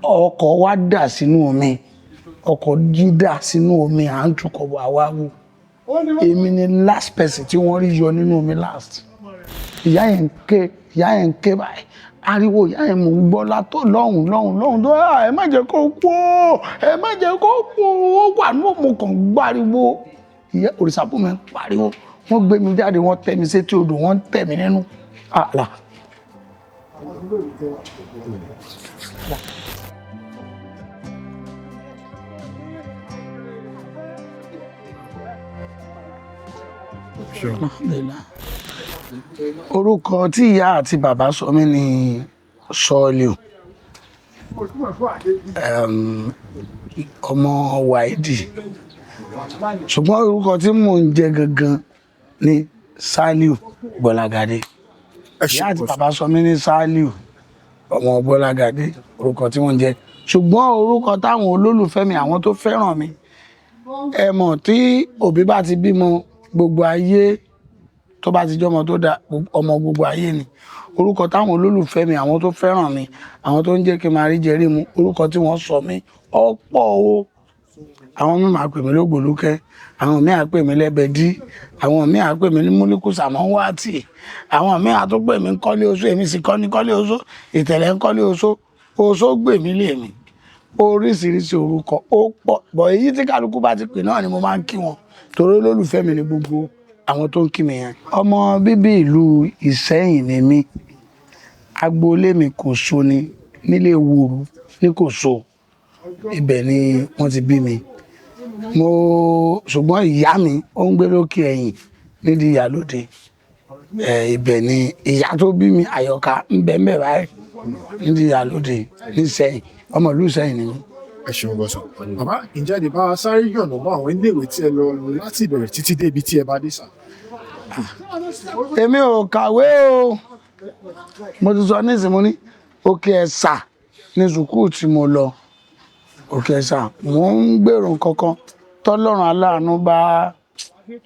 Ọkọ̀ wa dà sínú omi, ọkọ̀ dídà sínú omi, à ń tukọ̀ bọ̀, àwa wò. Èmi ni last person tí wọ́n rí yọ nínú omi last. Ìyá yẹn ń ké, ìyá yẹn ń ké báyìí. Ariwo ìyá yẹn mò ń gbọ́ látọ̀ lọ́hùn lọ́hùn lọ́hùn tó, "Ah, ẹ má jẹ́ kó kú o, ẹ má jẹ́ kó kú o." Ó wà ní òmù kan gbáriwo. Ìyá Òrìṣàbùnmi ń pariwo. Wọ́n gbé mi jáde, wọ́n tẹ̀ mí sétí odò, wọ́n tẹ̀ mí nínú àlà. Alhamdulillah. Orúkọ tí ìyá àti bàbá sọ mí ní Sọ́ọ̀lù, ọmọ Wáídì, ṣùgbọ́n orúkọ tí mò ń jẹ́ gangan ní Sálíù Gbọ́lágadé. Ìyá àti bàbá sọ mí ní Sálíù ọmọ Gbọ́lágadé, orúkọ tí mò ń jẹ́. Ṣùgbọ́n orúkọ táwọn olólùfẹ́ mi, àwọn tó fẹ́ràn mi, ẹ mọ̀ tí òbí bá ti bímọ, gbogbo ayé, tó bá ti jọmọ tó da, ọmọ gbogbo ayé ni. Orúkọ táwọn olólùfẹ́ mi, àwọn tó fẹ́ràn mi, àwọn tó ń jẹ́ kí n máa rí jẹ rí mu, orúkọ tí wọ́n sọ mí ọ̀pọ̀ o. Àwọn míì máa pè mí lógbòlúkẹ́, àwọn míì á pè mí lẹ́bẹ̀dí, àwọn míì á pè mí ní Múlíkù Sàmọ́wátì, àwọn míì á tún pè mí Kọ́lé Oṣó. Èmi sì kọ́ ní Kọ́lé Oṣó, Ìtẹ̀lẹ́ ń Kọ́lé Oṣó, Oṣó gbè mí lè mi. Oríṣiríṣi orúkọ ó pọ̀ bọ̀. Èyí tí kálukú bá ti pè náà ni mo máa ń kí wọn, torí olólùfẹ́ mi ni gbogbo àwọn tó ń kí mi yẹn. Ọmọ bíbí ìlú Ìsẹ́yìn ni mí. Agboolé mi kò so ni nílé Wòrú ní Kòso, ibẹ̀ ni wọ́n ti bí mi. Mo ṣùgbọ́n ìyá mi ó ń gbé lókè ẹ̀yìn nídìí Ìyálóde. Ibẹ̀ ni ìyá tó bí mi, Àyọ̀ká, ń bẹ ń bẹ báyìí nídìí Ìyálóde nísẹ̀yìn. Ọmọ ìlú Ìsẹ́yìn ni mí. Ẹ ṣeun gbọ́sọ̀. Bàbá, ǹjẹ́ ẹ lè bá wa sáré yànnà mọ́ àwọn iléèwé tí ẹ lọ láti ìbẹ̀rẹ̀ títí dé ibi tí ẹ bá dé sà? Èmi ò kàwé o. Mo ti sọ nísìnyí, mo ní Òkè Ẹ̀sà ní sùkúù tí mo lọ. Òkè Ẹ̀sà. Mò ń gbèrò kankan tọ́lọ́run aláàánú bá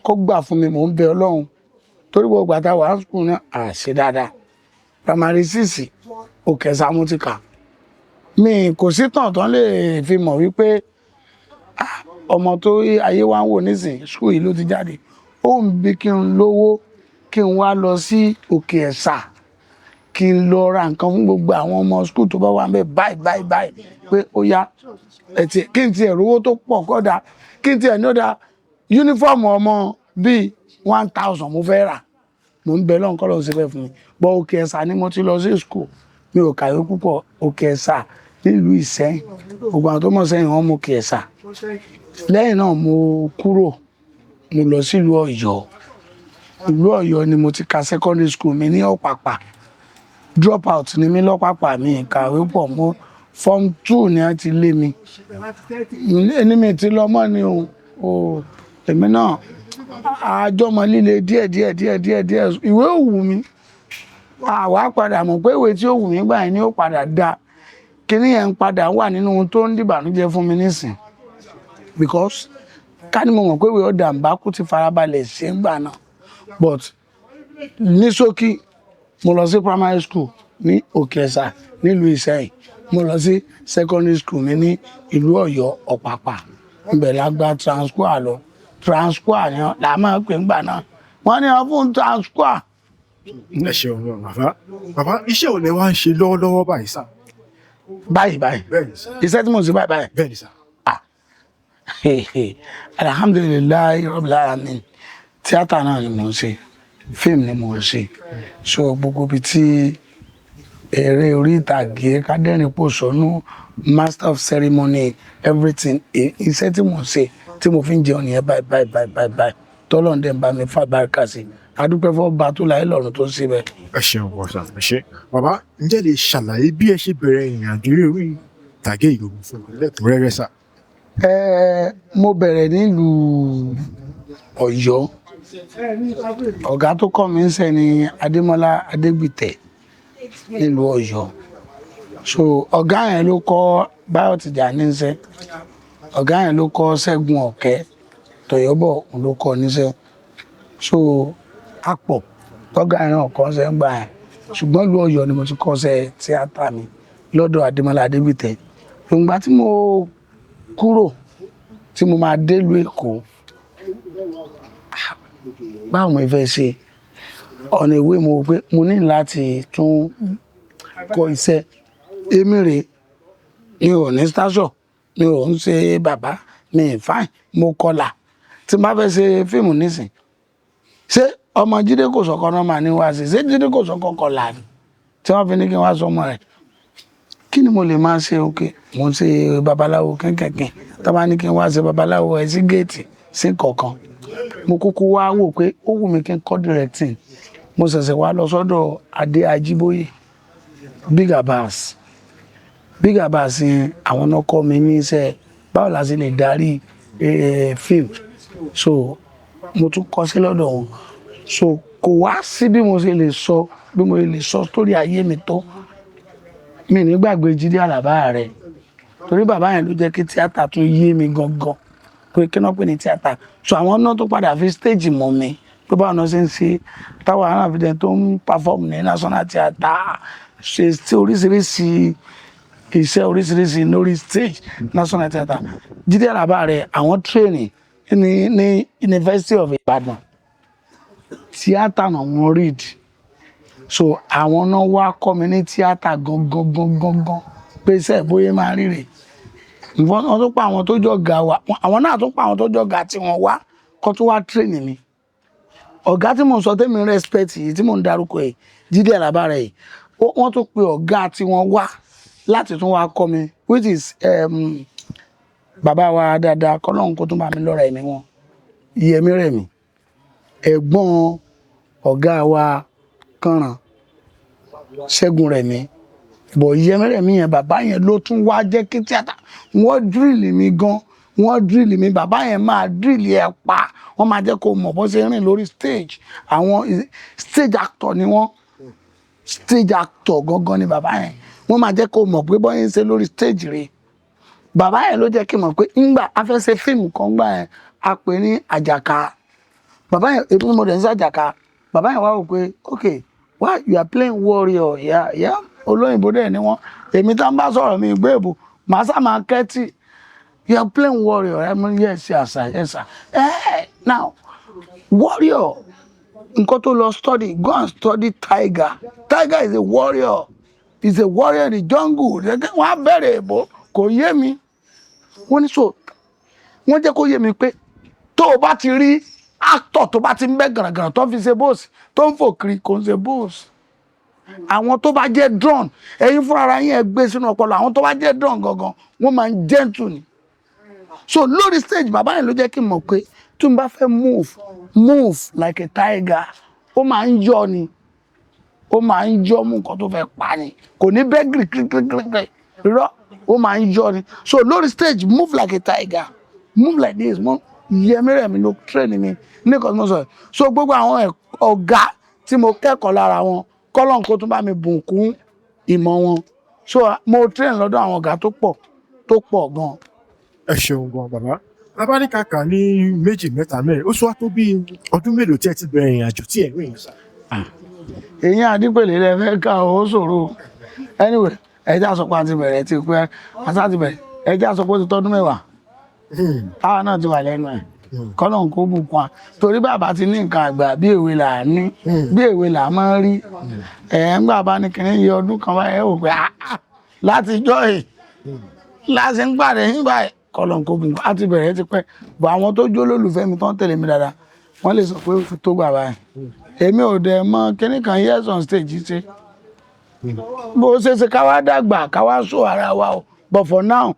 kó gbà fún mi. Mò ń bẹ Ọlọ́run torí gbogbo àtà wà sùkúù náà à ṣe dáadáa. Primary six, Òkè Ẹ̀sà mo ti kà. Mi kò sí tàn tán lè fi mọ̀ wípé ọmọ tó ayé wa ń wò nísìnyí, sùkúù yìí ló ti jáde. Ó ń bí kí n lówó, kí n wá lọ sí Òkè Ẹ̀sà, kí n lọ ra nǹkan fún gbogbo àwọn ọmọ sùkúù tó bá wà ń bẹ báyìí báyìí báyìí, pé ó yá ẹtì, kí n tiẹ̀ rówó tó pọ̀ kọ́dà, kí n tiẹ̀ ní ó da yúnífọ́ọ̀mù ọmọ bíi 1,000 mo fẹ́ rà. Mò ń bẹ lọ́nkọ́ lọ́n síbẹ̀ fún mi bọ́. Òkè Ẹ̀sà ni mo ti lọ sí sùkúù. Mi ò kàwé púpọ̀. Òkè Ẹ̀sà nílùú Ìsẹ́yìn, gbogbo àwọn tó mọ̀ sẹ́yìn wọn mú Òkè Ẹ̀sà. Lẹ́yìn náà mo kúrò, mo lọ sílùú Ọ̀yọ́. Ìlú Ọ̀yọ́ ni mo ti ka secondary school mi ní Ọ̀pàpà. Drop out ni mí lọ́pàpà. Mi kàwé pọ̀ mọ́. Form two ni a ti lé mi. Ẹni mi ti lọ mọ́ ni o. Èmi náà àjọmọ líle díẹ̀ díẹ̀ díẹ̀ díẹ̀ díẹ̀. Ìwé ò wù mí. Àwa padà mọ̀ pé ìwé tí ó wù mí gbà yẹn ni ó padà da kíní yẹn ń padà wà nínú ohun tó ń dìbànújẹ́ fún mi nísìn, because ká ní mo mọ̀ pé ìwé ọ̀dà ń bá kú ti farabalẹ̀ ṣe ń gbà náà. But ní ṣókí, mo lọ sí primary school ní Òkè Ẹ̀sà nílùú Ìsẹ́yìn. Mo lọ sí secondary school mi ní ìlú Ọ̀yọ́, Ọ̀pàpà. Ibẹ̀ la gba transfer lọ. Transfer ni là máa ń pè ńgbà náà. Wọ́n ní wọ́n fún transfer. Ẹ ṣeun bàbá. Bàbá, iṣẹ́ ò lẹ wá ń ṣe lọ́wọ́lọ́wọ́ báyìí sà? Báyìí báyìí? Bẹ́ẹ̀ni sà. Iṣẹ́ tí mo ń ṣe báyìí báyìí? Bẹ́ẹ̀ni sà. Alhamdulillahi rabbil alamin, tíátà náà ni mò ń ṣe, fíìmù ni mò ń ṣe. So gbogbo ibi tí eré orí ìtàgé, kádẹ́rìn pòṣónú, master of ceremony, everything, iṣẹ́ tí mò ń ṣe tí mo fi ń jẹun nìyẹn báyìí báyìí báyìí báyìí báyìí. Tọ́lọ́run dẹ̀ ń bá mi fàbáríkà sí i. Adúpẹ́ fọ́ba tó láyé lọ́run tó ń ṣe bẹ́ẹ̀. Ẹ ṣeun bọ̀ sà, ẹ ṣé. Bàbá, ǹjẹ́ lè ṣàlàyé bí ẹ ṣe bẹ̀rẹ̀ ìrìn àjò eré orí ìtàgé ìgbòho fún mi lẹ́kùnrẹ́rẹ́ sà? Ẹ, mo bẹ̀rẹ̀ nílùú Ọ̀yọ́. Ọ̀gá tó kọ́ mi ń sẹ́ ni Adémọ́lá Adégbìtẹ̀ nílùú Ọ̀yọ́. So ọ̀gá yẹn ló kọ́ Báyọ̀ Tìjàní níṣẹ́. Ọ̀gá yẹn ló kọ́ Ṣẹ́gun Ọ̀kẹ́ Tọ̀yọ́bọ̀, òun ló kọ́ níṣẹ́. So àpọ̀ tọ́gá yẹn náà kọ́ ṣẹ́ ń gbà yẹn. Ṣùgbọ́n ìlú Ọ̀yọ́ ni mo ti kọ́ ṣẹ́ tíátà mi. Lọ́dọ̀ Adémọ́lá Adégbìtẹ́. Ìgbà tí mo kúrò, tí mo máa délùú Èkó, báwo mo fẹ́ ṣe ọ̀nà ìwé, mo wò pé mo ní láti tún kọ́ iṣẹ́. Èmi rèé, mi ò ní station, mi ò ń ṣe bàbá mi ì fine, mo kọlà. Tí n bá fẹ́ ṣe fíìmù nísìn, ṣé ọmọ Jídé Kòsọ́kọ́ náà máa ní wá sí? Ṣé Jídé Kòsọ́kọ́ kọlà ni tí wọ́n fi ní kí n wá sọ ọmọ rẹ̀? Kí ni mo lè máa ṣe? Òkè mo ń ṣe babaláwo kẹ́kẹ̀kẹ́, tó bá ní kí n wá ṣe babaláwo ẹ sí géètì sí kọ̀ọ̀kan. Mo kúkú wá wò pé ó wù mí kí n kọ́ directing. Mo ṣẹ̀ṣẹ̀ wá lọ sọ́dọ̀ Adé Ajíbóyè, Big Abbas. Big Abbas yẹn, àwọn náà kọ́ mi ní iṣẹ́ báwo la ṣe lè darí fíìmù. So mo tún kọ́ sí lọ́dọ̀ wọn. So kò wá sí bí mo ṣe lè sọ, bí mo ṣe lè sọ sórí ayé mi tó, mi ní gbàgbé Jídé Àlàbá rẹ̀, torí bàbá yẹn ló jẹ́ kí tíátà tún yé mi gangan, pé kí náà pè ní tíátà. So àwọn náà tó padà fi stage mọ̀ mi pé báwọn náà ṣe ń ṣe, táwọn aráàfin tó ń perform ní National Theatre, ṣe sí oríṣiríṣi iṣẹ́ oríṣiríṣi lórí stage National Theatre. Jídé Àlàbá rẹ̀, àwọn training ní University of Ibadan, tíátà náà wọ́n read. So àwọn náà wá kọ́ mi ní tíátà gangan gangan gangan, pé iṣẹ́ bóyá máa rí rè. Wọ́n tún pa àwọn tó jọ ga wa, àwọn náà tún pa àwọn tó jọ ga tí wọ́n wá kó tún wá train mi. Ọ̀gá tí mò ń sọ, tẹ́mi respect yìí, tí mò ń darúkọ yìí, Jídé Àlàbá rẹ̀ yìí, wọ́n tún pe ọ̀gá tí wọ́n wá láti tún wá kọ́ mi, which is bàbá wa dáadáa, kọ́lọ́hún kó tún bá mi lọ́ra ẹ̀mí wọn, Yẹmí Rẹ̀mí, ẹ̀gbọ́n ọ̀gá wa Kànràn, Ṣẹ́gun Rẹ̀mí. Bọ̀ Yẹmí Rẹ̀mí yẹn, bàbá yẹn ló tún wá jẹ́ kí tíátà wọ́n drill mi gan. Wọ́n drill mi, bàbá yẹn máa drill ẹ̀ pa, wọ́n máa jẹ́ kó mọ̀ bó ṣe rìn lórí stage. Àwọn stage actor ni wọ́n, stage actor gangan ni bàbá yẹn. Wọ́n máa jẹ́ kó mọ̀ pé bọ́yìn ń ṣe lórí stage rẹ̀. Bàbá yẹn ló jẹ́ kí n mọ̀ pé ńgbà a fẹ́ ṣe fíìmù kan gbà yẹn, a pè ní Àjàká. Bàbá yẹn, èmi mo dẹ̀ ń ṣe Àjàká. Bàbá yẹn wá wò pé, "Okay, why you are playing warrior?" Yeah, olóyìnbó dẹ̀ ni wọ́n. Èmi tá ń bá sọ̀rọ̀, mi ìgbé èbò, màá sá máa kẹ́tì. "You are playing warrior?" Ẹ mú, "Yes, yes sir, yes sir." "Now warrior, nǹkan tó lọ study, go and study tiger. Tiger is a warrior, is a warrior in the jungle." Wọ́n á bẹ̀rẹ̀ èbó, kò yé mi. Wọ́n ní so wọ́n jẹ́ kó yé mi pé tó o bá ti rí actor tó bá ti ń bẹ́ gànàgànà, tó ń fi ṣe bóòsì, tó ń fò kiri, kò ń ṣe bóòsì. Àwọn tó bá jẹ́ don, ẹ̀yin fúnra ara yín ẹ gbé sínú ọpọlọ, àwọn tó bá jẹ́ don gangan, wọ́n máa ń gentle ni. So lórí stage, bàbá yẹn ló jẹ́ kí n mọ̀ pé tí n bá fẹ́ move, move like a tiger. Ó máa ń yọ ni, ó máa ń yọ mú nǹkan tó fẹ́ pa ni, kò ní bẹ́ gírígírígírí rọ, ó máa ń yọ ni. So lórí stage, move like a tiger, move like this. Mo Yẹmí Rẹ̀mí ló train mi ní nǹkan tí mo sọ yìí. So gbogbo àwọn ọ̀gá tí mo kẹ́kọ̀ọ́ lára wọn, kọ́lọ́n kó tún bá mi bùnkún ìmọ̀ wọn. So mo train lọ́dọ̀ àwọn ọ̀gá tó pọ̀, tó pọ̀ gan. Ẹ ṣeun gan, bàbá. Bàbá ní kàkà ní méjì, mẹ́ta, mẹ́rin, ó sọ wá tó bí ọdún mélòó tí ẹ ti bẹ̀rẹ̀ ìrìn àjò tí ẹ ń rìn sá? Èyí àdípèlé rẹ fẹ́ ká o, ó ṣòro. Anyway, ẹjẹ́ àsọpọ̀ àti bẹ̀rẹ̀ ti pẹ́, àti àti bẹ̀rẹ̀, ẹjẹ́ àsọpọ̀ ti tọ́dún 10 táwa náà ti wà lẹ́nu ẹ̀. Kọ́lọ́n kó bùkún wa, torí bàbá ti ní nǹkan àgbà, bí èwe là á ní, bí èwe là á máa ń rí. Ẹ̀ ń gbà bá ní kìnìún yẹ ọdún kan báyìí, ẹ wò pé ah, ah, láti jọ́ yìí láti ń pàdé yín báyìí. Kọ́lọ́n kó bùkún, á ti bẹ̀rẹ̀ ti pẹ́ bọ̀. Àwọn tó jó lólùfẹ́ mi, tó ń tẹ̀lé mi dáadáa, wọ́n lè sọ pé ó ti tó gbà báyìí. Èmi ò dẹ̀ mọ kíní kan years on stage ṣe, bó ṣe ṣe ká wá dàgbà, ká wá sọ ara wa o. But for now,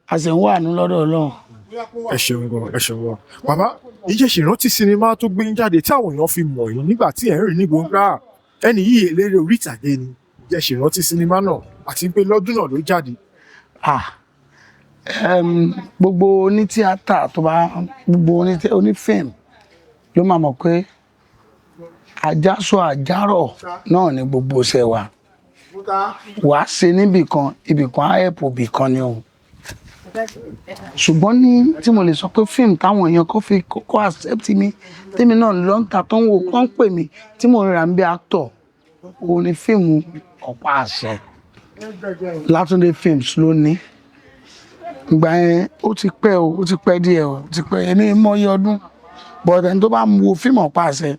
a sì ń wà ní lọ́dọ̀ Ọlọ́run. Ẹ ṣeun gan, ẹ ṣeun gan, bàbá. Ìjẹ́ ṣèrántí sinimá tó gbé yín jáde tí àwọn èèyàn fi mọ̀ yín nígbà tí ẹ̀ ń rìn ní gbòǹgbà, ẹni yìí eléré orí ìtàgé ni? Ìjẹ́ ṣèrántí sinimá náà, àti pé lọ́dún náà ló jáde? Ah, gbogbo onítíátà tó bá, gbogbo onífíìmù ló máa mọ̀ pé àjàsọ àjárọ̀ náà ni gbogbo iṣẹ́ wa. Wàá ṣe níbì kan, ibì kan á ẹ̀pù ibì kan ni o. Ṣùgbọ́n ní tí mo lè sọ pé fíìmù táwọn èèyàn kọ́ fi kọ́kọ́ accept mi, tèmi náà lọ ń ta, tó ń wò, tó ń pè mí, tí mo rà ń bí actor, òun ni fíìmù Ọ̀pá Àṣẹ. Látúndé Films ló ní. Ìgbà yẹn ó ti pẹ́ o, ó ti pẹ́ díẹ̀ o, ó ti pẹ́, èmi mọyì ọdún. But ẹni tó bá ń wo fíìmù Ọ̀pá Àṣẹ,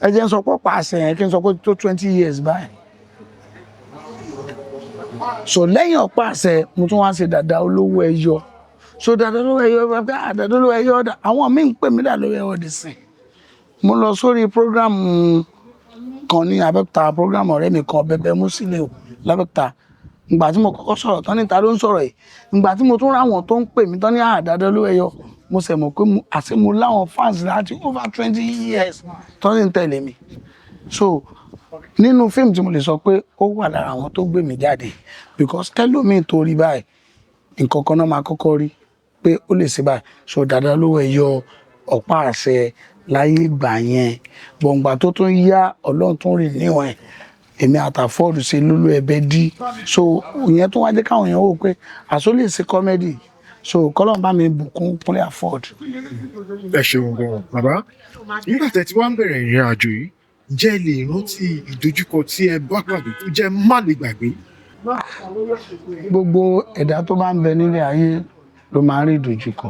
ẹ jẹ́ n sọ pé Ọ̀pá Àṣẹ yẹn, kí n sọ pé tó 20 years báyìí. So lẹ́yìn Ọ̀pá Àṣẹ, mo tún wá ṣe Dàda Olówó Ẹyọ. So Dàda Olówó Ẹyọ, Dàda Olówó Ẹyọ, àwọn míì ń pè mí Dàda Olówó Ẹyọ dì sìn. Mo lọ sórí program kan ní Abẹ́òkúta, program ọ̀rẹ́ mi kan, Bẹ̀bẹ̀ Musiliu l'Abẹ́òkúta. Ìgbà tí mo kọ́kọ́ sọ̀rọ̀ tán ní ta ló ń sọ̀rọ̀ yìí. Ìgbà tí mo tún ráwọn tó ń pè mí tán ní Dàda Olówó Ẹyọ, mo ṣẹ̀ mọ̀ pé àṣé mo láwọn fans láti over 20 years tó sì ń tẹ̀lé mi. So nínú fíìmù tí mo lè sọ pé ó wà lára àwọn tó gbé mi jáde, because kẹ́lòmíì tó rí báyìí, nǹkan kan náà máa kọ́kọ́ rí pé ó lè ṣe báyìí. So Dàda Olówó Ẹyọ, Ọ̀pá Àṣẹ láyé ìgbà yẹn. Gbọ̀ngbà tó tún yá, Ọlọ́run tún rìn níwọ̀n ẹ̀, èmi àtàfọ́ọ̀dù ṣe Lúlú Ẹbẹ dí. So ìyẹn tó wá jẹ́ káwọn èèyàn wò pé àṣọ lè ṣe comedy. So kọ́lọ́run bá mi bùkún Kúnlé Afod. Ẹ ṣeun gan, bàbá. Nígbà tẹ́ tí wàá ń bẹ̀rẹ̀ ìrìn àjò yìí, ǹjẹ́ ẹ lè rántí ìdojúkọ tí ẹ bá pàdé tó jẹ́ má lè gbàgbé? Gbogbo ẹ̀dá tó bá ń bẹ nílé ayé ló máa ń rí ìdojúkọ.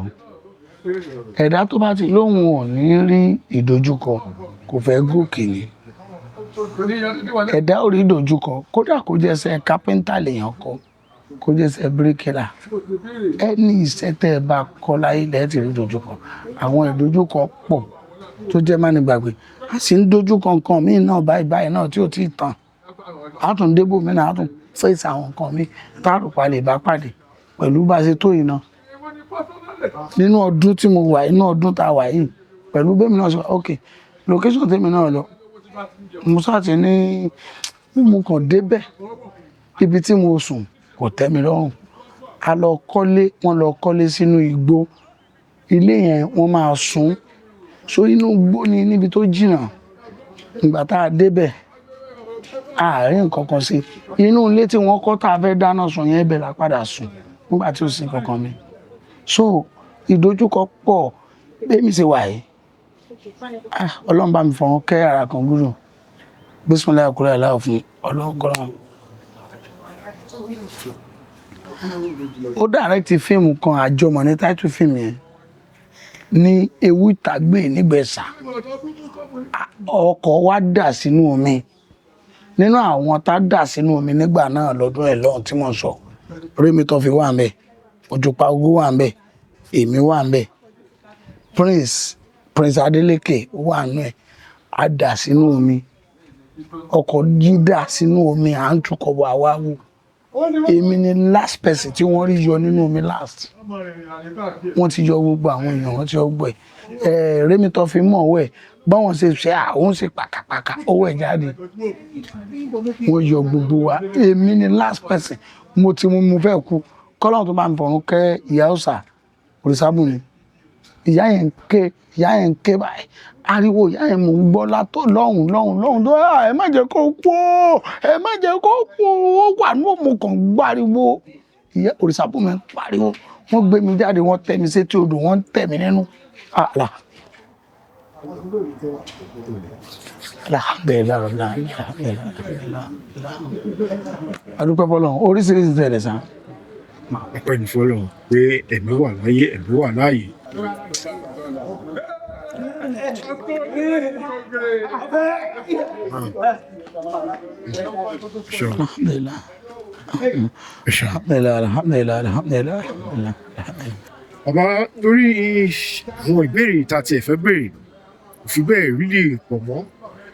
Ẹ̀dá tó bá ti lóhùn ò ní rí ìdojúkọ, kò fẹ́ gòkè ni. Ẹ̀dá ò rí ìdojúkọ, kódà kó jẹ́ iṣẹ́ kápẹ́ńtà lèèyàn kọ́, kó jẹ́ iṣẹ́ bíríkìlà, ẹni iṣẹ́ tẹ́ ẹ bá kọ́ láyé lẹ́ẹ̀ tí rí ìdojúkọ. Àwọn ìdojúkọ pọ̀ tó jẹ́ má ní gbàgbé. A sì ń dojúkọ nǹkan míì náà báyìí báyìí náà tí ò tí ì tán. A tún débò mí náà, a tún fèsì àwọn nǹkan míì tá a rò pa lè bá pàdé pẹ̀lú bá a ṣe tó yìí náà. Nínú ọdún tí mo wà, inú ọdún tá a wà yìí, pẹ̀lú bẹ́ẹ̀ mi náà sọ, ok, location tèmi náà lọ, mo sá ti ní mo kàn débẹ̀, ibi tí mo sùn kò tẹ́ mi lọ́rùn. A lọ kọ́lé, wọ́n lọ kọ́lé sínú igbó. Ilé yẹn wọ́n máa sùn. So inú igbó ni, níbi tó jìnnà. Ìgbà tá a débẹ̀, a rí nǹkan kan sí. Inú ilé tí wọ́n kọ́ tá a fẹ́ dáná sun yẹn, ibẹ̀ la padà sùn nígbà tí ó sì nǹkan kan mi. So ìdojúkọ pọ̀. Bí èmi ṣe wà yìí, ah, Ọlọ́run bá mi fọ̀run kẹ́ ara kan gúdù. Bismillah kúrò aláwọ̀ fún Ọlọ́run kọ́lọ́run. Ó direct fíìmù kan, Àjọmọ̀ ní title fíìmù yẹn, ní ewu ìtàgbé nígbẹ̀sà. Ọkọ̀ wa dà sínú omi. Nínú àwọn tá dà sínú omi nígbà náà lọ́dún ẹ̀ lọ́hùn tí mò ń sọ, Rémi Tọ́fì wà ńbẹ̀, Òjùpá Ogún wà ńbẹ̀, èmi wà ńbẹ̀, Prince Adeleke wà nínú ẹ̀. A dà sínú omi, ọkọ̀ yí dà sínú omi, à ń tukọ̀ bọ̀ àwa wò. Èmi ni last person tí wọ́n rí yọ nínú omi last. Wọ́n ti yọ gbogbo àwọn èèyàn, wọ́n ti yọ gbogbo ẹ̀. Rémi Tọ́fì mọ̀ ọwọ́ ẹ̀, báwọn ṣe ṣe àwọn ṣe pàkàpàkà owó ẹ̀ jáde. Wọ́n yọ gbogbo wa, èmi ni last person. Mo ti mú, mo fẹ́ kú. Kọ́lọ́run tó bá mi fọ̀run kẹ́ ìyá ọ̀sà Òrìṣàbùnmi. Ìyá yẹn ń ké, ìyá yẹn ń ké báyìí. Ariwo ìyá yẹn mò ń gbọ́ látọ̀ lọ́hùn lọ́hùn lọ́hùn tó, ẹ má jẹ́ kó kú o, ẹ má jẹ́ kó kú o, ó wà ní òmù kan gbáriwo. Ìyá Òrìṣàbùnmi ń pariwo. Wọ́n gbé mi jáde, wọ́n tẹ̀ mí sétí odò, wọ́n ń tẹ̀ mí nínú. Àlà. Alhamdulillah, rabbil alamin, alhamdulillah, alhamdulillah. A dúpẹ́ fọ́lọ́run, oríṣiríṣi tẹ̀lé sá. Ọpẹ́ ní fọ́lọ́run pé ẹ̀mí wà láyé, ẹ̀mí wà láàyè. Ṣeun. Alhamdulillah. Ṣeun. Alhamdulillah, alhamdulillah, alhamdulillah, alhamdulillah. Bàbá, lórí àwọn ìbéèrè tá a tiẹ̀ fẹ́ béèrè kò fi bẹ́ẹ̀ rí lè pọ̀ mọ́,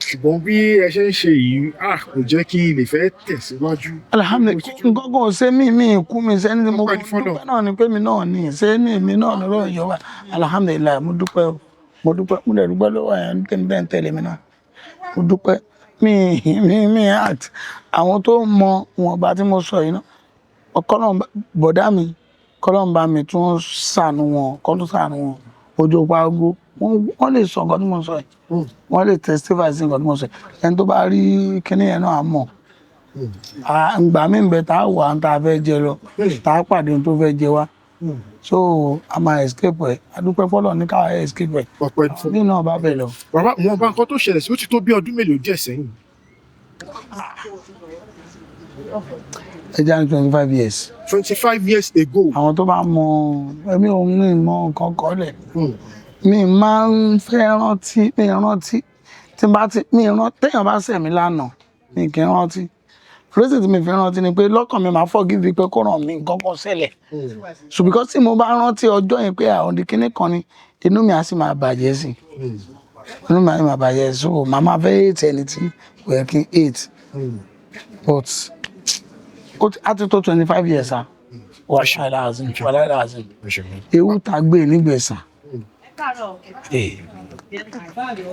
ṣùgbọ́n bí ẹ ṣe ń ṣe yìí, kò jẹ́ kí n lè fẹ́ tẹ̀síwájú. Alhamdulillah, nǹkan kan ò ṣe mí, mi kú mi sẹ́ni tí mo Ọpẹ́ ní fọ́lọ́run. dúpẹ́ náà ni pé mi náà ní ṣé ní èmi náà lọ́rọ̀ ìjọba. Alhamdulillah, mo dúpẹ́ o, mo dúpẹ́, mo dẹ̀ dúpẹ́ lọ́wọ́ ẹ̀ ń tẹ̀ ń tẹ̀lé mi náà. Mo dúpẹ́, mi act àwọn tó mọ wọn bá tí mo sọ yìí náà, kọ́lọ́n bọ̀dá mi, kọ́lọ́n bá mi tún ṣàánú wọn, kọ́ tún ṣàánú wọn. Ojú pa ogo, wọ́n lè sọ nǹkan tí mo sọ yìí, wọ́n lè testify sí nǹkan tí mo sọ yìí. Ẹni tó bá rí kíní yẹn náà á mọ̀. Ìgbà mí ń bẹ tá a wà tá a fẹ́ jẹ lọ, tá a pàdé ohun tó fẹ́ jẹ wá. So a máa escape ẹ̀. A dúpẹ́ fọ́lọ́run ní ká escape ẹ̀. Ọpẹ́ ní fọ́lọ́run. Bí náà bá bẹ̀ lọ. Bàbá, wọn bá nǹkan tó ṣẹlẹ̀ sí, ó ti tó bí ọdún mélòó díẹ̀ sẹ́yìn. Ẹja ní 25 years. 25 years ago. Àwọn tó bá mọ èmi ò ní mọ nǹkan kọ́lẹ̀. Mi máa ń fẹ́ rántí, mi rántí tí n bá ti mi rántí, téèyàn bá ṣẹ̀ mí lánàá, mi kì í rántí. Reason tí mi fi rántí ni pé lọ́kàn mi, máa forgive pé kó ràn mí nǹkan kan ṣẹlẹ̀. So because tí mo bá rántí ọjọ́ yẹn pé àwọn òdì kíní kan ni, inú mi á sì máa bàjẹ́ sí i, inú mi á sì máa bàjẹ́. So màá máa fẹ́ hate ẹni tí kò yẹ kí n hate. But á ti tó 25 years ah, wàhálà láàzín, wàhálà láàzín. Ẹ ṣeun. Ewu tá a gbé nígbèsàn. Ẹ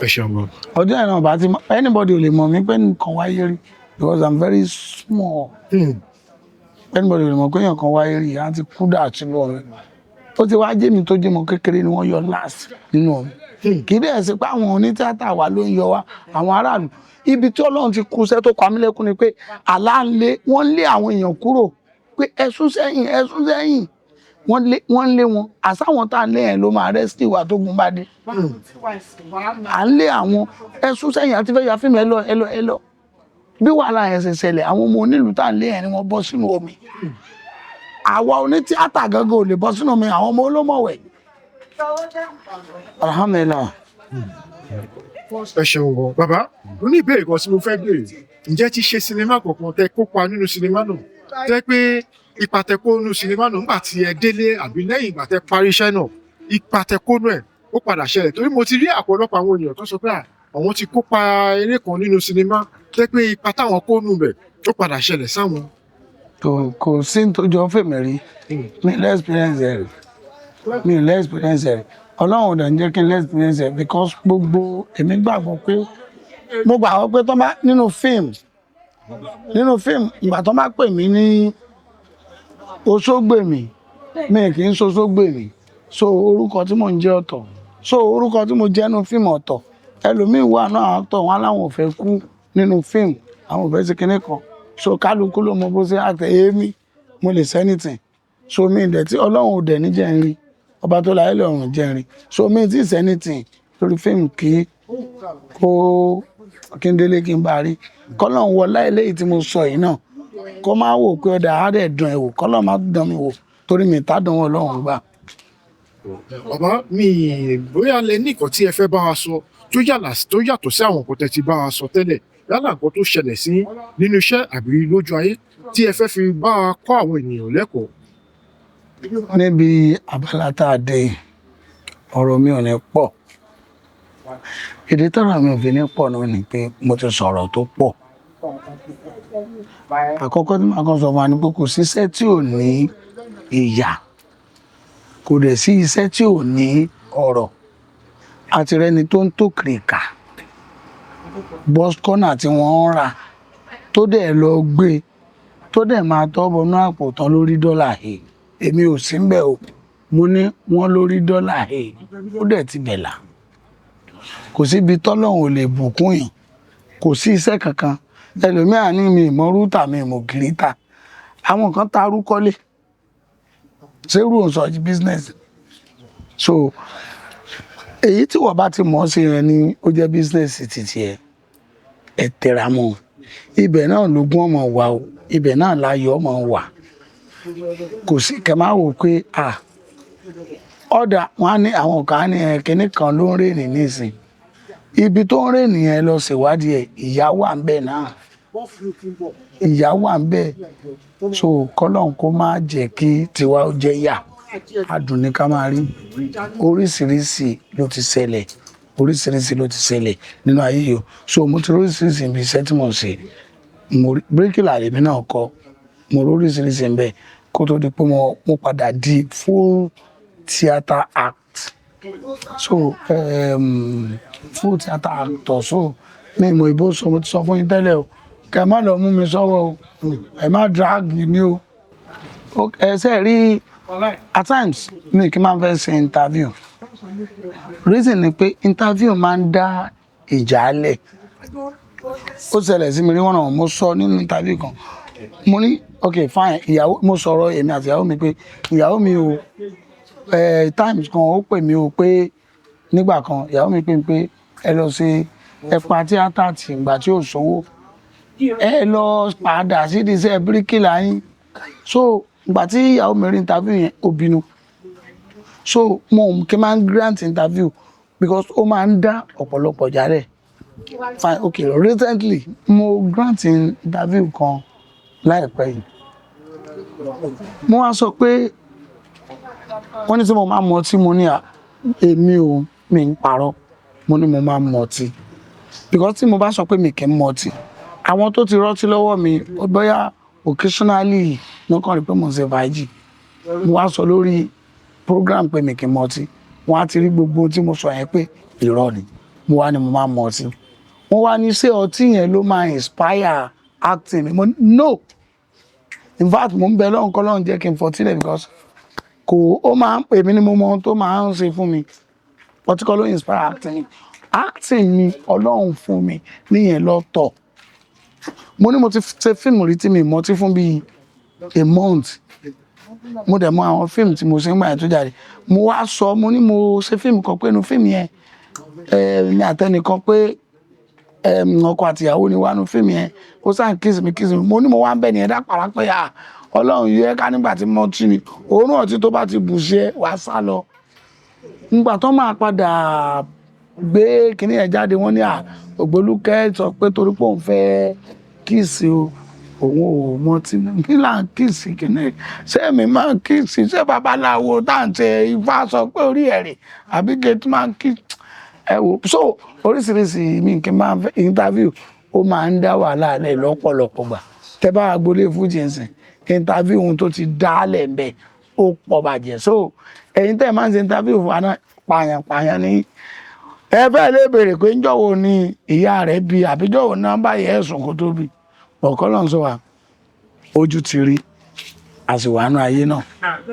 ṣeun gan. Ọjọ́ yẹn náà bá ti anybody ò lè mọ̀ mí pé nǹkan wáyé rí because I'm very small. Anybody ò lè mọ̀ pé èèyàn kan wáyé rí. Á ti kú dà sínú omi. Ó ti wá jẹ́ mi tó jẹ́ mọ́ kékeré ni wọ́n yọ last nínú omi. Kì í dẹ̀ ṣe pé àwọn onítìátà wa ló ń yọ wá, àwọn aráàlú. Ibi tí Ọlọ́run ti kú iṣẹ́ tó pa mí lẹ́kún ni pé àlá ń lé, wọ́n lé àwọn èèyàn kúrò pé ẹ sún sẹ́yìn, ẹ sún sẹ́yìn. Wọ́n lé, wọ́n lé wọn. Àsáwọn tá à ń lé yẹn ló máa rescue wa tó gun bá dé. À ń lé àwọn, ẹ sún sẹ́yìn, àti fẹ́ ya fíìmù, ẹ lọ, ẹ lọ, ẹ lọ. Bí wàhálà yẹn ṣe ṣẹlẹ̀, àwọn ọmọ onílùú tá à ń lé yẹn ni wọ́n bọ́ sínú omi. Àwa onítíátà gangan ò lè bọ́ sínú omi, àwọn ọmọ olómọ̀wẹ̀. Alhamdulillahi. Ẹ ṣeun gan bàbá. Mo ní ìbéèrè kan tí mo fẹ́ béèrè. Ǹjẹ́ ti ṣe sinimá kankan tẹ kópa nínú sinimá náà, tẹ pé ipa tẹ kó nínú sinimá náà nígbà tí ẹ délé àbí lẹ́yìn ìgbà tẹ parí iṣẹ́ náà, ipa tẹ kó nù ẹ̀ ó padà ṣẹlẹ̀? Torí mo ti rí àpọ̀lọpọ̀ àwọn ènìyàn tó sọ pé àwọn ti kópa eré kan nínú sinimá, tẹ pé ipa táwọn kó nù bẹ̀ ó padà ṣẹlẹ̀ sáwọn. Kò sí ní tó jọ fèmí rí. Mi lẹ́ experience ẹ̀ rí, mi lẹ́ experience ẹ̀ rí. Ọlọ́run ò dẹ̀ ń jẹ́ kí n lẹ́ experience ẹ̀ because gbogbo èmi gbàgbọ́ pé, mo gbàgbọ́ pé tó bá nínú fíìmù, ìgbà tó bá pè mí ní Oṣógbèmí, mi kì í ṣoṣógbèmí. So orúkọ tí mò ń jẹ́ ọ̀tọ̀, so orúkọ tí mo jẹ́ nínú fíìmù ọ̀tọ̀. Ẹlòmíín wà náà, àtọ̀ wọn láwọn ò fẹ́ kú nínú fíìmù, àwọn ò fẹ́ ṣe kinní kan. So kálukú ló mọ bó ṣe àtẹ. Èmi mo lè ṣe anything. So mi dẹ̀ tí Ọlọ́run ò dẹ̀ ní jẹ́ ń rí, ọba tó láyé lọ́run jẹ́ ń rí. So mi tí ṣe anything lórí fíìmù kí kó kí n délé kí n bá rí kọ́lọ́run wọlá. Eléyìí tí mo sọ yìí náà, kó má wò pé ọ̀dà á dẹ̀ dùn ẹ̀ wò, kọ́lọ́run má dán mi wò torí mi tá dùn wọn Ọlọ́run gbà. Bàbá mi, bóyá lẹ ní nǹkan tí ẹ fẹ́ bá wa sọ tó yàlà, tó yàtọ̀ sí àwọn nǹkan tẹ́ ti bá wa sọ tẹ́lẹ̀, yálà nǹkan tó ṣẹlẹ̀ sí nínú iṣẹ́ àbí lójú ayé tí ẹ fẹ́ fi bá wa kọ́ àwọn ènìyàn lẹ́kọ̀ọ́. Níbi abala tá a dé yìí, ọ̀rọ̀ mi ò ní pọ̀. Ìdí tọ́rọ̀ mi ò fi ní pọ̀ náà ni pé mo ti sọ̀rọ̀ tó pọ̀. Àkọ́kọ́ tí màá kàn sọ fún wa ni pé kò síṣẹ́ tí ò ní ìyà, kò dẹ̀ sí iṣẹ́ tí ò ní ọ̀rọ̀. Àti rẹni tó ń tó kìrìkà bọ́sikọ́nà tí wọ́n ń rà, tó dẹ̀ lọ gbé, tó dẹ̀ máa tọ́ bọnú àpò tán lórí dọ́là he. Èmi ò sí ńbẹ̀ o, mo ní wọ́n lórí dọ́là he, ó dẹ̀ ti bẹ̀ là. Kò síbi tọ́lọ́run ò lè bùkún yàn, kò sí iṣẹ́ kankan. Ẹlòmíà ní mi ìmọ̀ rútà, mi ìmọ̀ gíríta. Àwọn kan ta arúkọ́lé ṣerú òun sọ business. So èyí tí wọ́n bá ti mọ̀ ọ́ sí yẹn ni ó jẹ́ business títí ẹ̀. Ẹ tẹra mọ́ ibẹ̀ náà, lógún ọmọ wà o, ibẹ̀ náà láyọ̀ ọmọ wà. Kò sí kẹ máa wò pé à ọ̀dà wọn á ní àwọn kan á ní ẹ kinní kan ló ń rìnrìn nísìn. Ibi tó ń rìnrìn yẹn, lọ ṣèwádìí ẹ, ìyá wà ń bẹ̀ náà, ìyá wà ń bẹ̀. So kọ́lọ́n kó má jẹ́ kí tiwa ó jẹ́ yà, adùn ní ká máa rí. Oríṣiríṣi ló ti ṣẹlẹ̀, oríṣiríṣi ló ti ṣẹlẹ̀ nínú ayé yìí o. So mo ti rí oríṣiríṣi ibi iṣẹ́ tí mo ń ṣe. Mo rí bíríkìlà lèmi náà kọ́, mo rí oríṣiríṣi ń bẹ̀ kó tó di pé mo padà di full theatre act. So full theatre actor. So mi ìmọ̀ ìbò sọ, mo ti sọ fún yín tẹ́lẹ̀ o, kẹ́ ẹ má lọ mú mi sọ́wọ́ o, ẹ má drag mi o. Ẹ ṣe rí, at times mi kì í máa fẹ́ ṣe interview. Reason ni pé interview máa ń dá ìjà lẹ̀. Ó ṣẹlẹ̀ sí mi rí wọ́n náà, mo sọ nínú interview kan, mo ní ok fine, ìyàwó, mo sọ̀rọ̀ èmi àti ìyàwó mi pé ìyàwó mi o, times kan ó pè mí o pé nígbà kan ìyàwó mi pè mí pé ẹ lọ ṣe, ẹ pa tíátà tì ìgbà tí ò sówó, ẹ lọ padà sídìí iṣẹ́ bíríkìlà yín. So ìgbà tí ìyàwó mi rí interview yẹn, ó bínú. So mo kí n máa ń grant interview because ó máa ń dá ọ̀pọ̀lọpọ̀ jálẹ̀. Fine, okay, recently mo grant interview kan láìpẹ́ yìí. Mo wá sọ pé wọ́n ní tí mo máa ń mọtí. Mo ní à, èmi ò, mi ń parọ́. Mo ní mo máa ń mọtí because tí mo bá sọ pé mi kì í mọtí, àwọn tó ti rọ́tí lọ́wọ́ mi, ó bóyá occasionally ló kàn rí pé mo ń ṣe fàájì. Mo wá sọ lórí program pé mi kì í mọtí, wọ́n á ti rí gbogbo ohun tí mo sọ yẹn pé irọ́ ni. Mo wá ní mo máa ń mọtí. Wọ́n wá ní ṣé ọtí yẹn ló máa inspire acting mi? Mo ní no, in fact, mo ń bẹ lọ́hùn kọ́ lọ́hùn jẹ́ kí n fọtí lẹ̀ because kò ó máa ń pè mí ní mo mọ ohun tó máa ń ṣe fún mi. Ọtí kọ́ ló inspire acting mi. Acting mi, Ọlọ́run fún mi níyẹn lọ́tọ̀. Mo ní mo ti ṣe fíìmù rí tí mi mọtí fún bíi a month. Mo dẹ̀ mọ àwọn fíìmù tí mo ṣe ń gbà yẹn tó jáde. Mo wá sọ, mo ní mo ṣe fíìmù kan pé inú fíìmù yẹn, mi àtẹnìkan pé ọkọ àtìyàwó ni wà nínú fíìmù yẹn. Ó sáà kiss mi, kiss mi. Mo ní mo wá ń bẹ̀ nìyẹn dá pàrà pé à, Ọlọ́run yẹ ká nígbà tí mo tí ni òórùn ọtí tó bá ti bù sí ẹ, wàá sá lọ. Nígbà tó máa padà gbé kinní yẹn jáde, wọ́n ní à, Ògbólúkẹ́ sọ pé torí pé òun fẹ́ kiss o, òun ò mọtí. Kí là ń kiss kinní? Ṣé èmi máa ń kiss? Ṣé babaláwo tá à ń ṣe Ifá sọ pé orí ẹ̀ rè àbí gate máa ń kiss? Ẹ wò, so oríṣiríṣi mi kì í máa ń fẹ́ interview. Ó máa ń dá wàhálà lẹ̀ lọ́pọ̀lọpọ̀ gbà. Tẹ́ bá agboolé fújì ń sìn, interview ohun tó ti dálẹ̀ ń bẹ̀, ó pọ̀ bàjẹ́. So ẹ̀yin tẹ́ ẹ máa ń ṣe interview fún wa náà, pààyàn pààyàn ní ẹ fẹ́ lè béèrè pé ńjọ́ wo ni ìyá rẹ̀ bí, àbíjọ́ wo nọ́mbà yẹ ẹ̀sùn kó tó bí ọ̀kọ́ lọ́n sọ wa. Ojú ti rí àsìwánú ayé náà,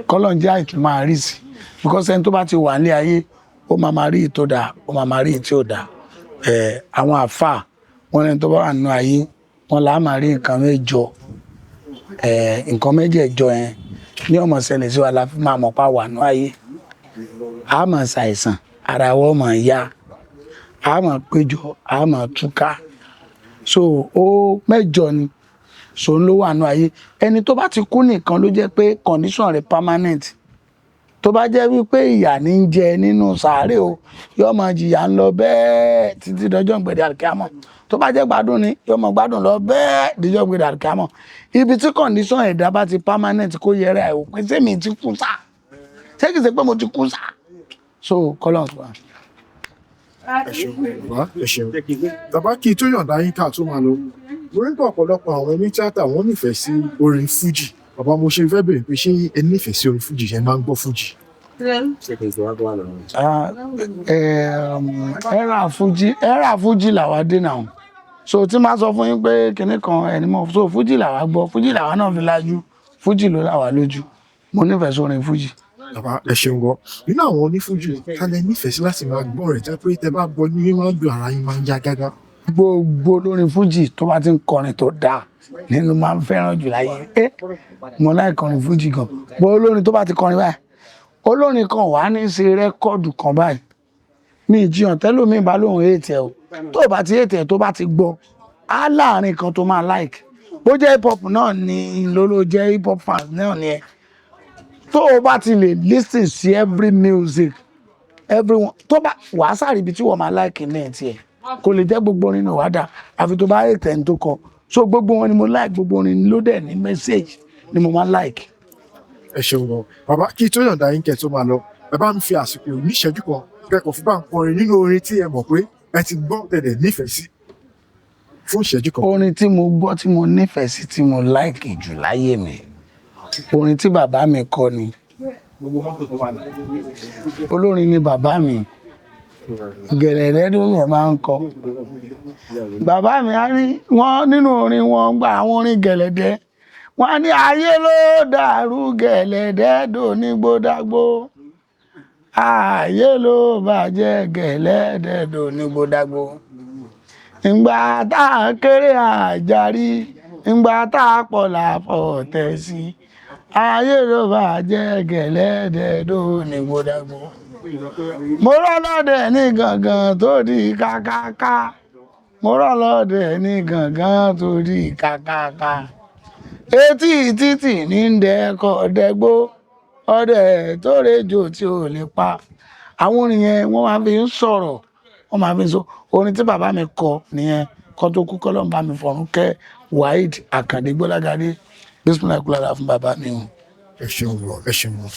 kọ́lọ́n jẹ́ àìtún máa rí sí, because ẹni tó bá ti wà ní ayé, ó máa máa rí ìtò dáa, ó máa máa rí ìtí ò dáa. Ẹ̀ àwọn àfà wọn lẹni tó bá wà nínú ayé wọn là á máa rí nǹkan mẹ́jọ. Ẹ̀ nǹkan mẹ́jẹ̀ẹ̀jọ yẹn ní ọmọ ṣẹlẹ̀ sí wa la fi máa mọ̀ pa wà nínú ayé. A máa ṣàìsàn, ara wa máa yá, a máa péjọ, a máa túká. So ó mẹ́jọ ni. So ló wà nínú ayé. Ẹni tó bá ti kú nìkan ló jẹ́ pé condition rẹ̀ permanent. Tó bá jẹ́ wípé ìyà ní ń jẹ nínú sàárè o, yóò máa jìyà ń lọ bẹ́ẹ̀ títí dọjọ́ ìgbẹ̀dẹ̀ àlùkìyámọ̀. Tó bá jẹ́ gbádùn ni, yóò máa gbádùn lọ bẹ́ẹ̀ dọjọ́ ìgbẹ̀dẹ̀ àlùkìyámọ̀. Ibi tí condition ẹ̀dá bá ti permanent, kó yẹra ẹ̀ wò pé ṣé mi ti kú sá, ṣé kìí ṣe pé mo ti kú sá? So kọ́lọ̀ wa. Ẹ ṣeun bàbá, ẹ ṣeun bàbá. Kí n tó yọ̀ǹda yín ká tó máa lọ, mo rí pé ọ̀pọ̀lọpọ̀ àwọn onítíátà, wọ́n nífẹ̀ẹ́ sí orin fújì. Bàbá, mo ṣe fẹ́ bèrè pé ṣé ẹ nífẹ̀ẹ́ sí orin fújì? Ṣe máa ń gbọ́ fújì? Ah, era fújì, era fújì làwa dé náà. So tí máa sọ fún yín pé kinní kan ẹni mọ̀, so fújì làwa gbọ́, fújì làwa náà fi lajú, fújì ló làwa lójú. Mo nífẹ̀ẹ́ sórin fújì. Bàbá, ẹ ṣeun gan. Nínú àwọn onífújì, ká lẹ nífẹ̀ẹ́ sí láti máa gbọ́ rẹ̀, jẹ́ pé tẹ bá gbọ́ ní máa ń dùn, ara yín máa ń yá gágá? Gbogbo olórin fújì tó bá ti ń kọrin tó dáa nínú máa ń fẹ́ràn jù láyé. Ẹ mo láì kọrin fújì gan bó. Olórin tó bá ti kọrin báyìí, olórin kan wà ní í ṣe record kan báyìí, mi ìjiyàn tẹ́lómi bá lóun hate ẹ̀ o. Tó bá ti hate ẹ̀, tó bá ti gbọ́ á láàrin kan tó máa like. Bó jẹ́ hip hop náà ni, lóló jẹ́ hip hop fans náà ni ẹ, tó o bá ti lè listen sí every music, everyone tó bá wàá sáré ibi tí wọ́n máa like ní ẹ̀ tiẹ̀, kò lè jẹ́ gbogbo orin náà wá dà, àfi tó bá hate ẹni tó kọ. So gbogbo wọn ni mo like, gbogbo orin ló dẹ̀ ní message ni mo máa like. Ẹ ṣeun gan bàbá. Kí tó yọ̀ǹda yín kẹ́ tó máa lọ, ẹ bá ń fi àsìkò níṣẹ́jú kan kẹ́kọ̀ọ́ fún bá ń kọrin nínú orin tí ẹ mọ̀ pé ẹ ti gbọ́ tẹ̀lé nífẹ̀ẹ́ sí fún ìṣẹ́jú kan. Orin tí mo gbọ́, tí mo nífẹ̀ẹ́ sí, tí mo like jù láyé mi, orin tí bàbá mi kọ ni. Olórin ni bàbá mi. Gẹ̀lẹ̀dẹ́ ló yẹ máa ń kọ. Bàbá mi á ní wọ́n nínú orin wọn gba àwọn orin gẹ̀lẹ̀dẹ́. Wọ́n á ní ayé ló dàrú, gẹ̀lẹ̀dẹ́ dònígbódágbó, ayé ló bàjẹ́, gẹ̀lẹ̀dẹ́ dònígbódágbó. Ìgbà tá a kéré àjàrí, ìgbà tá a pọ̀ là fọ̀ tẹ̀ sí, ayé ló bàjẹ́, gẹ̀lẹ́dẹ́ dònígbódágbó. Mo rọ́lọ́dẹ̀ ní gangan tó di kákáká, mo rọ́lọ́dẹ̀ ní gangan tó di kákáká. Etí títì ní ń dẹ́kọ̀ dẹ́gbó, ọdẹ tó rejò tí ò lè pa. Àwọn orin yẹn, wọ́n máa fi ń sọ̀rọ̀, wọ́n máa fi ń sọ. Orin tí bàbá mi kọ nìyẹn kọ́ tó kú. Kọ́ ló ń bá mi fọ̀run kẹ́ Waheed Àkàndé Gbọ́lágadé. Bísímìlà kúlára fún bàbá mi o. Ẹ ṣeun gan, ẹ ṣeun gan.